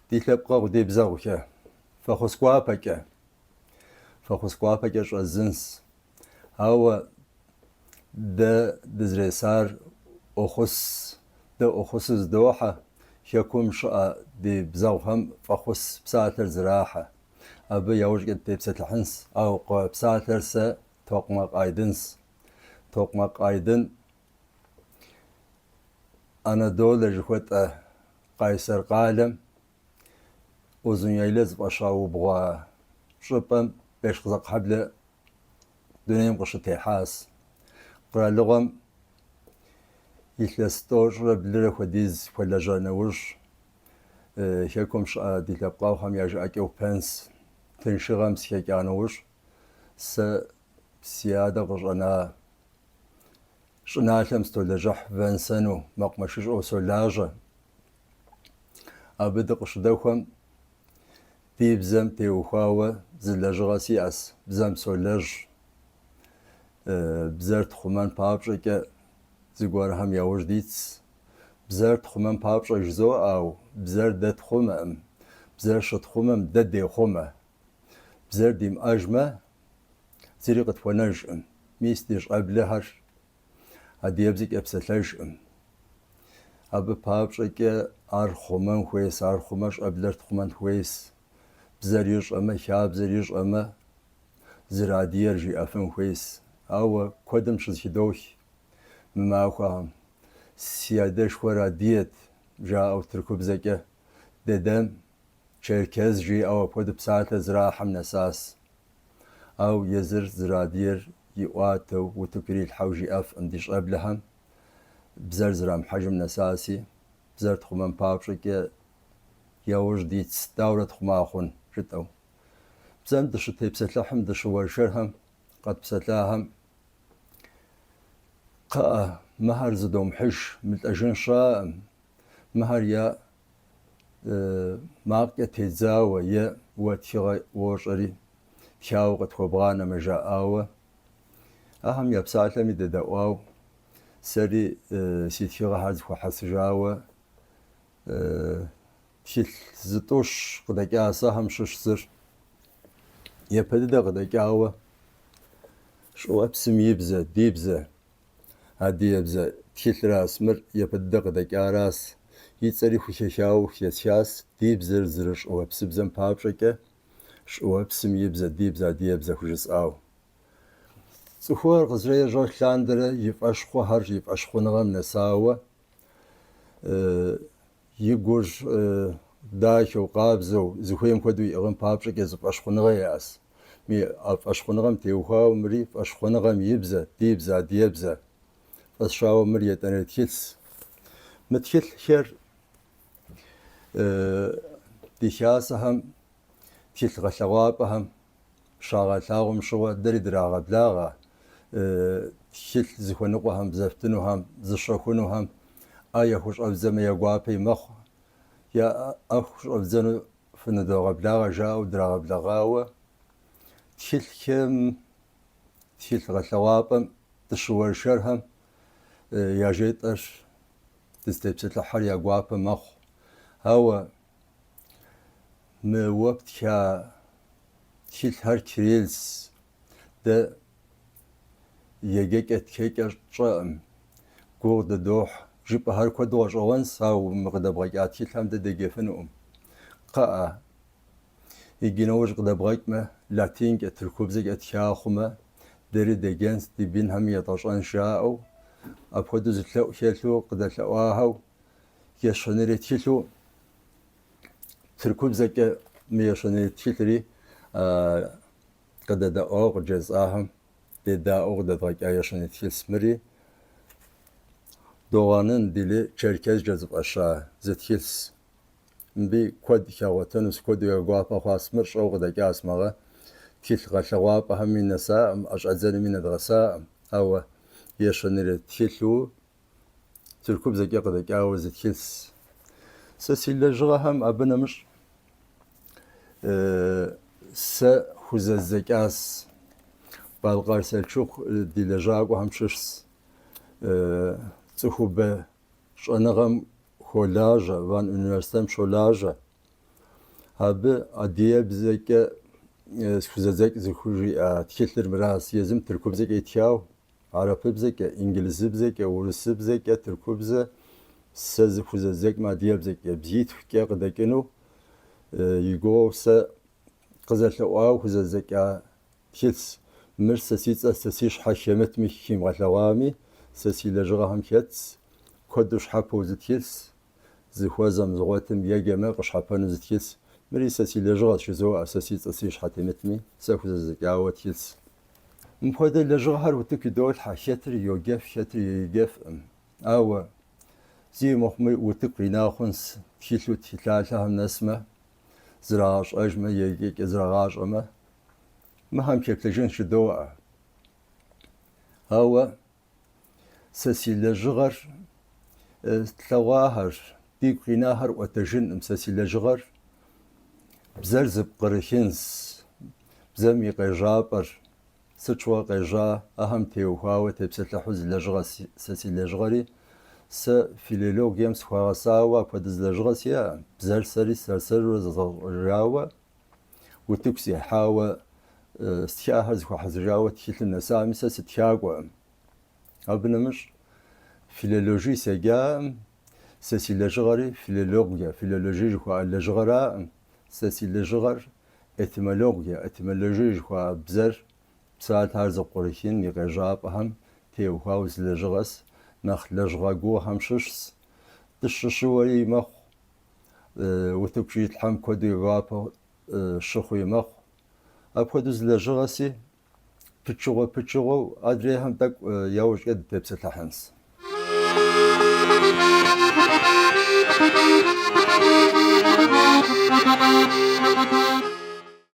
Ди лъэпкъэгъу ди бзэгъухэ, фӏэхъус гуапэкӏэ, фӏэхъус гуапэкӏэ щӏэздзынс. Ауэ дэ дызресар ӏуэхъус, дэ ӏуэхъусу зыдохьэ, хэкум щыӏэ ди бзэгъухэм фӏэхъус псалъэр зрахьэ. Абы яужькӏэ дытепсэлъыхьынс, ауэ къэпсалъэр сэ Токъмакъ Айдынс. Токъмакъ Айдын Анадолэ жыхуэтӏэ Къайсэр къалэм Узун-Яйлэ зыфӏэщаубгъуа щӏыпӏэм Бешкъызакъхьэблэ дунейм къыщытехьащ. Къэралыгъуэм илъэс тӏощӏрэ блырэ хуэдиз хуэлэжьа нэужь, хэкум щыӏэ ди лъэпкъэгъухэм я жыӏэкӏэу пенс тыншыгъэм сыхэкӏа нэужь, сэ си адэ къыщӏэна щӏыналъэм сытолэжьыхь, вэн-сэну, мэкъумэшыщӏэу солажьэ. Абы дыкъыщыдэхуэм ди бзэм теухуауэ зы лэжьыгъэ сиӏэс, бзэм солэжь. Бзэр тхъумэн папщӏэкӏэ зыгуэрхэм яужь дитс. Бзэр тхъумэн папщӏэ жызоӏэ, ауэ бзэр дэ тхъумэӏым. Бзэр щытхъумэм дэ дехъумэ. Бзэр димыӏэжмэ, зыри къытхуэнэжкъым. Мис ди щӏэблэхэр адыгэбзэкӏэ псэлъэжкъым. Абы папщӏэкӏэ ар хъумэн хуейс, ар хъумэ щӏэблэр тхъумэн хуейс. Бзэр ищӏэмэ, хабзэр ищӏэмэ, зэрыадыгэр жиӏэфын хуейс. Ауэ куэдым щызэхыдох мы махуэхэм. Си адэшхуэр адыгэт, жаӏэу тыркубзэкӏэ dedem черкес жиӏэу апхуэдэу псалъэ зрахьэм нэсас. Ауэ езыр зэрыадыгэр иӏуатэу, утыку ирилъхьэу жиӏэфкъым ди щӏэблэхэм бзэр зэрамыхьэжым нэсаси, бзэр тхъумэн папщӏэкӏэ яужь дитс, дауэрэ тхъума хъун жытӏэу. Бзэм дыщытепсэлъыхьым, дыщыуэршэрхэм, къэтпсэлъахэм, кхъыӏэ, мыхэр зыдомыхьыж, мылӏэжын щыӏэкъым, мыхэр е макъкӏэ тедзауэ е уэ тхыгъэ уощӏэри тхауэ къытхуэбгъанэмэ жаӏауэ, ахэм я псалъэми дедэӏуау, сэри си тхыгъэхэр зэхуэхьэсыжауэ тхылъ зытӏущ къыдэкӏащ, ахэм щыщ зыр япэ дыдэ къыдэкӏауэ Щӏыуэпсым и бзэ, ди бзэ. Адыгэбзэ тхылъращ, мыр япэ дыдэ къыдэкӏаращ, и цӏэри хухэхауэ хэсхащ, ди бзэр зэрыщӏыуэпсыбзэм папщӏэкӏэ щӏыуэпсым и бзэ, ди бзэ, адыгэбзэ хужысӏау. Цӏыхугъэр къызэрежьэ лъандэрэ и фӏэщ хъухэр и фӏэщхъуныгъэм нэсауэ, и гур дахэу, къабзэу, зыхуейм хуэдэу иӏыгъын папщӏэкӏэ зы фӏэщхъуныгъэ иӏэс. Ми а фӏэщхъуныгъэм теухуауэ мыри фӏэщхъуныгъэм и бзэ, ди бзэ, адыгэбзэ фӏэсщауэ мыр етӏанэрей тхылъс. Мы тхылъхэр ди хасэхэм, тхылъ гъэлъэгъуапӏэхэм щагъэлъагъуэм щыгъуэ дэри драгъэблагъэ тхылъ зыхуэныкъуэхэм, зэфтынухэм, зыщэхунухэм ӏэ яхущӏэвдзэмэ я гуапэ мэхъу, я ӏэ хущӏэвдзэну фыныдогъэблагъэ жаӏэу драгъэблэгъауэ, тхылъхэм, тхылъ гъэлъэгъуапӏэм дыщыуэршэрхэм яжетӏэр дызытепсэлъыхьыр я гуапэ мэхъу. Ауэ мы уэ птха тхылъхэр кириллс, дэ еджэкӏэ тхэкӏэ тщӏэкъым, гугъу дыдохь. Жыпӏэхэр куэду гъэщӏэгъуэнс, ауэ мы къыдэбгъэкӏа тхылъхэм дэ деджэфынукъым. Кхъыӏэ, иджы нэужь къыдэбгъэкӏмэ, латинкӏэ, тыркубзэкӏэ тха хъумэ, дэри деджэнс, ди бынхэми едгъэщӏэнщ жаӏэу, апхуэдэу зы лъэӏу хэлъу къыдэлъэӏуахэу, ещэнэрей тхылъу тыркубзэкӏэ мы ещэнэрей тхылъри къыдэдэӏуауэ къыджезыӏахэм дедаӏуэу къыдэдгъэкӏа ещэнэрей тхылъс мыри Doğanın dili Çerkezce зыфӏэща зы тхылъс. Мыбы куэд хэгъуэтэнущ, куэду я гуапэ хъуащ, мыр щӏэуэ къыдэкӏащ мыгъэ. Тхылъ гъэлъэгъуапӏэхэми нэсаӏым, ӏэщӏэдзэнми нэдгъэсаӏым, ауэ ещэнэрей тхылъу тыркубзэкӏэ къыдэкӏауэ зы тхылъс. Сэ си лэжьыгъэхэм абы нэмыщӏ сэ хузэздзэкӏащ Балкъар Селчук ди лэжьакӏуэхэм щыщщ цӏыхубэ. щӏэныгъэм хуолажьэ, Ван университетым щолажьэ. Абы адыгэбзэкӏэ схузэдзэкӏ зыхужиӏа тхылъыр мыращ, езым тыркубзэкӏэ итхауэ, Арапыбзэкӏэ, инджылызыбзэкӏэ, урысыбзэкӏэ, тыркубзэ сэ зыхузэдзэкӏмэ адыгэбзэкӏэ бзитхукӏэ къыдэкӏыну и гугъэу сэ къызэлъэӏуауэ хузэдзэкӏа тхылъщ. Мыр сэ си цӏэр сэ си щхьэ хэмытми химыгъэлъэгъуами, сэ си лэжьыгъэхэм хэтщ, куэду щхьэпэу зы тхылъщ. Зыхуэзэм, зыгъуэтым еджэмэ къыщхьэпэну зы тхылъщ. Мыри сэ си лэжьыгъэщ жызоӏэ, сэ си цӏэ си щхьэ темытми, сэ хузэздзэкӏауэ тхылъщ. Мыпхуэдэ лэжьыгъэхэр утыку идолъхьэ, хэтыр йоджэф, хэтыр еджэфкъым. Ауэ зи мыхъуми утыку къина хъунщ, тхылъу тхылъалъэхэм нэсмэ, зрагъэщӏэжмэ, еджэкӏэ зрагъащӏэмэ, мыхэм хэплъэжынщ жыдоӏэ. Ауэ Сэ си лэжьыгъэр тлъэгъуахэр, дигу къинахэр ӏуэтэжынкъым. Сэ си лэжьыгъэр бзэр зыпкърыхынщ, бзэм и къежьапӏэр, сыт щыгъуэ къежьа, ахэм теухуауэ тепсэлъыхьу зы лэжьыгъэ сэ си лэжьыгъэри. Сэ филологием сыхуагъэсауэ апхуэдэ зы лэжьыгъэ сиӏэкъым. Бзэр сэри сэр-сэрурэ зэзгъэщӏэжауэ, утыку сихьауэ, стхахэр зэхуэхьэсыжауэ тхылъым нэсами, сэ сытхакӏуэкъым. Абы нэмыщӏ филологие седжакъым, сэ си лэжьыгъэри филологие, филологие жыхуаӏэ лэжьыгъэракъым, сэ си лэжьыгъэр этимологие, этимологие жыхуаӏэ бзэр, псалъэхэр зэпкърыхын и къежьапӏэхэм теухуауэ зы лэжьыгъэс, нэхъ лэжьыгъэ гугъухэм щыщщ. Дыщыщыуэри мэхъу, утыку щитлъхьэм куэду и гуапэ щыхъуи мэхъу. Апхуэдэу зы лэжьыгъэси, Пычыгъуэ-пычыгъуэу адрейхэм тӏэкӏу яужькӏэ дытепсэлъыхьынщ.